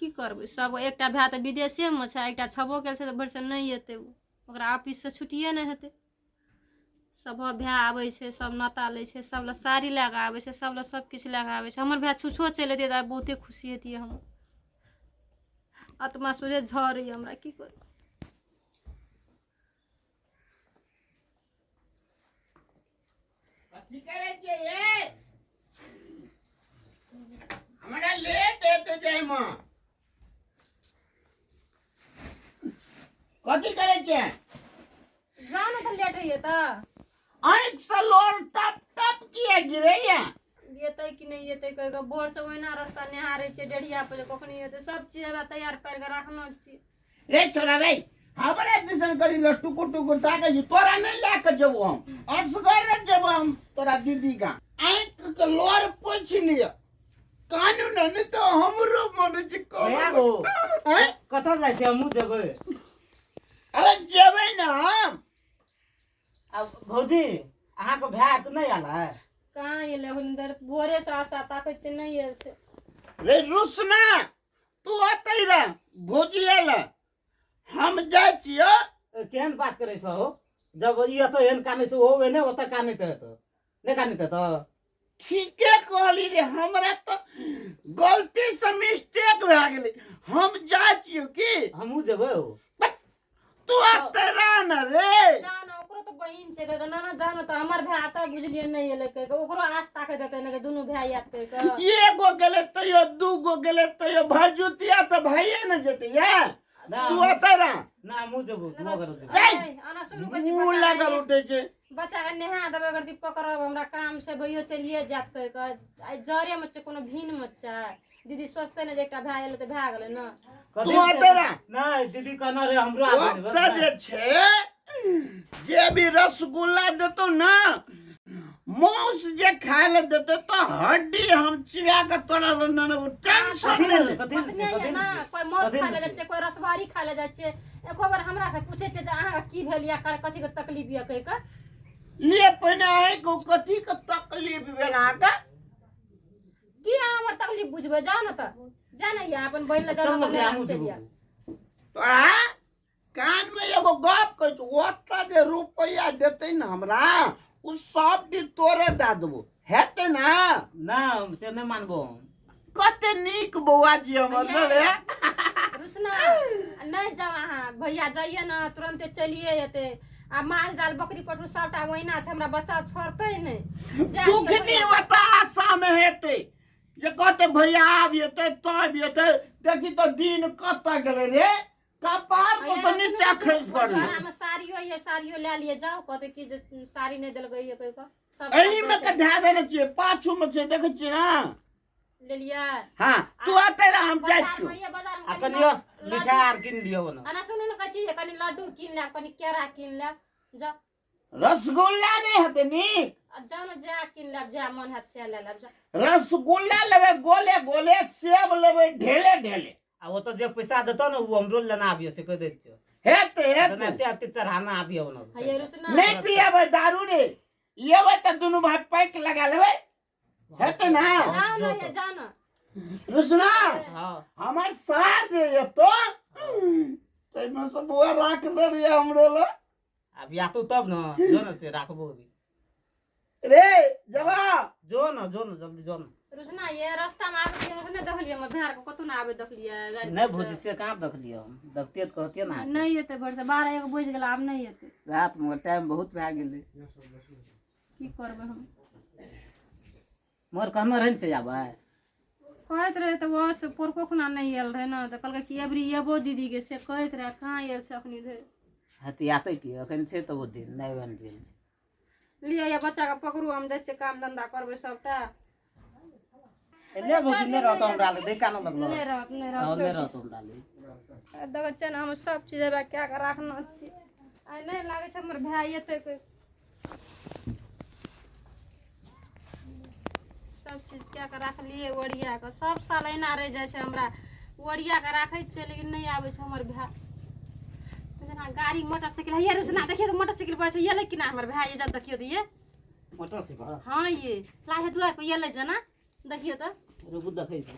की करबै सब एकटा भाय तऽ विदेशेमे छै एकटा छेबो कयल छै तऽ भरिसँ नहि एतै ओ ओकरा ऑफिससँ छुट्टिए नहि हेतै सभक भाय आबै छै सब नाता लै छै सब लए साड़ी लए कऽ आबै छै सब लए सब किछु लए कऽ आबै छै हमर भाय छुछो चलि अयतै तऽ आइ बहुते खुशी हेतियै हम आत्मा सोझे झरैए हमरा की करू कथी करै छियै ये हमरा लेट हेतै जाइमे कथी करै छियै जाउ ने तऽ लेट होइए तऽ आँखि से लोर टप टप किया गिरैया एतै कि नहि एतै कहि कऽ भोरसँ ओहिना रस्ता निहारै छियै डेढ़िया पर जे कखनी एतै सब चीज हमरा तैयार पारि कऽ राखने छी रे छोरा रे हमरा दिसन करी ल टुकुर टुकुर ताकै छी तोरा नहि लए कऽ जेबो हम असगरे जेबो हम तोरा दीदी का आँखि के लोर पोछि लिअ कानू ने नहि तऽ हमरो मन छै भैया गो आँय? कतऽ जाइ छै हमहूँ जेबै अरे जेबै ने हम आ भौजी अहाँके भाय तऽ नहि आयल है कहाँ एलै हुनकर भोरेसँ आशा ताकै छियै नहि आयल छै रे रुसना तू अतै रह भौजी आयल हम जाइ छियौ ए, केहन बात करै छहो हो जब ई एतऽ एहन कानै छै ओहो एहने ओतऽ कानैत हेतौ नहि कानैत हेतौ ठीके कहली रे हमरा तऽ गलती से मिस्टेक भए गेलै हम जाइ छियौ की हमहूँ जेबै हो तू अतै रह ने रे जान ओकरो तऽ बहिन छै कहि नाना जान तऽ हमर भाय तऽ बुझलियै नहि एलै कहि कऽ ओकरो आस ताकैत हेतै ने जे दुनू भाय आयत कहि कऽ एगो गेलै तैयो दूगो गेलै तैयो भरजुतिया तऽ भइए ने जेतै या तू अतै रह ना हमहूँ जेबो मगर जेबो रे आना शुरू करै छी मुँह बच्चा लागल उठै छै बच्चाके नहा देबै अगर दी पकड़ब हमरा काम छै भैयो चलिए जायत कहि कऽ आइ जरेमे छै कोनो भीनमे छै दीदी सोचतै ने जे एकटा भए गेलै तऽ भए गेलै ने तू अतै रह नहि दीदी कहना रे हमरो आबै ने ओतऽ जे छै जे भी रसगुल्ला देतौ ने मांस जे खाय ले देतौ तऽ हड्डी हम चिबा के तोरा लग ने अनबौ टेंशन कथी नहि ले ले कथी ले पत्नी कथी ये ना ले कोइ मांस कथी खाय लए ले जाइ छै कोइ रसभारी खाय लए जाइ छै एको बेर हमरा से पूछै छै जे अहाँके की भेल या कथी के तकलीफ यऽ कहि कऽ लिए पहिने अहाँके कथी के तकलीफ भेल अहाँके की अहाँ हमर तकलीफ बुझबै जाउ ने तऽ जा ने या अपन बहिन लए जाउ चल ने ने तऽ हमहूँ चलि जेबो आयब। तोरा कान में एगो गप कहै छौ ओतऽ जे रुपैआ देतै ने हमरा ओ सब दिन तोरे दए देबो हेतै ने ना हम से नहि मानबो हम कते नीक बौआ जी हमर भैया। रे रुसना नहि जाउ अहाँ भैया जाइए ने तुरन्ते चलिए एतै आ माल जाल बकरी पटरू सबटा ओहिना छै हमरा बच्चा छोड़तै नहि जाय दियौ दुखनी भैया। ओतऽ आशा में हेतै जे कहतै भैया आब एतै तब एतै देखी तऽ दिन कतऽ गेलै रे कपार पर से नीचा खसि पड़लै झोरा में साड़ियो ये साड़ियो लए लिए जाओ कहते कि जे साड़ी नहि देलकै ये कहि कऽ सब एहि में के धए देने छियै पाछू में छै देखै छियै ने लेलियै हाँ तू आते रह हम जाइ बाजार छियौ में ये बाजार में आ कनि कनियो मिठाइ आर कीन लियौ ने अना सुनू ने कहै छी जे कनि लड्डू कीन लेब कनि केरा कीन लेब जाउ रसगुल्ला नहि हेतै नीक आ जाउ ने जा कीन लेब जा मन हैत से लए लेब जाउ रसगुल्ला लेबै गोले गोले सेब लेबै ढेले ढेले आ ओतऽ जे पैसा देतौ ने ओ हमरो लेना आबियो से कहि दै छियौ हेतै जेना हेतै एते एते चढ़ाना आबियो ओना से। हे रुसना नहि पियेबै दारू रे लेबै तऽ दुनू भाय पैक लगा लेबै हेतै ने जाउ ने ये जाउ ने रुसना हँ हमर सार जे एतो ताहिमे से बौआ राख ले रहियै हमरो लए आब या तू तब न जो न से राखबो अभी रे जबा जो न जो न जल्दी जो न रुसना ये रास्ता में आबै छियै नहि देखलियै हमर भाय के कतौ नहि आबै देखलियै गाड़ी नहीं पर से। भौजी से कहाँ देखलियै हम देखतियै तऽ कहतियै ने नहि एतै भरि से 12 1 बजि गेल आब नहि एतै रात मे टाइम बहुत भए गेलै की करबै हम मगर कहने रहै ने से आबै कहैत रहै तऽ ओहो से पोरको खुना नहि आयल रहै ने तऽ कहलकै कि अबरी एबो दीदीके से कहैत रहै कहाँ आयल छै अखनी धरि हँ तऽ आतै की एखन छै तऽ ओ दिन नहि बनि गेल छै लिअ या बच्चाके पकड़ू हम जाइ छियै काम धन्धा करबै सबटा नहि भौजी नहि रहतो हमरा लग देखा न लगलो नहि रहत नहि हँ रहत नहि रहतो हमरा लग देखै छियै ने हम सब चीज हेबे कए कऽ राखने छी आइ नहि लागै छै हमर भाय एतै कोइ सब चीज कए कऽ राखलियै ओरिया कऽ सब साल एहिना रहि जाइ छै हमरा ओरिया कऽ राखै छियै लेकिन नहि आबै छै हमर भाय जेना गाड़ी मोटरसाइकिल हैया रुसना देखियौ तऽ मोटरसाइकिल पर छै एलै कि ना हमर भाय ये देखियौ तऽ ये मोटरसाइकिल हाँ ये लाहे दुआर पर एलै जेना देखियौ तऽ रुकू देखै छी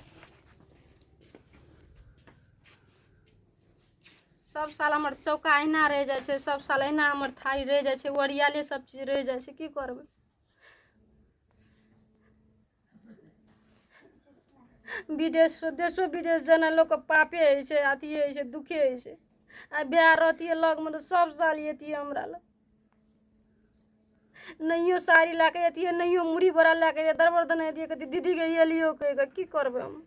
सब साल हमर चौका अहिना रहि जाइ छै, सब साल अहिना हमर थारी रहि जाइ छै, ओरियाले सब चीज रहि जाइ छै। की करबै? विदेश देशो विदेश जेना लोकके पापे होइ छै, अथिए होइ छै, दुखे होइ छै। आ भाय रहतियै लगमे तऽ सब साल अयतियै हमरा लग, नहियो साड़ी लए कऽ अयतियै, नहियो मुरही बड़ा लए कऽ दरबर देने अयतियै, कहतियै दीदीके एलियो कहि कऽ। की करबै हम?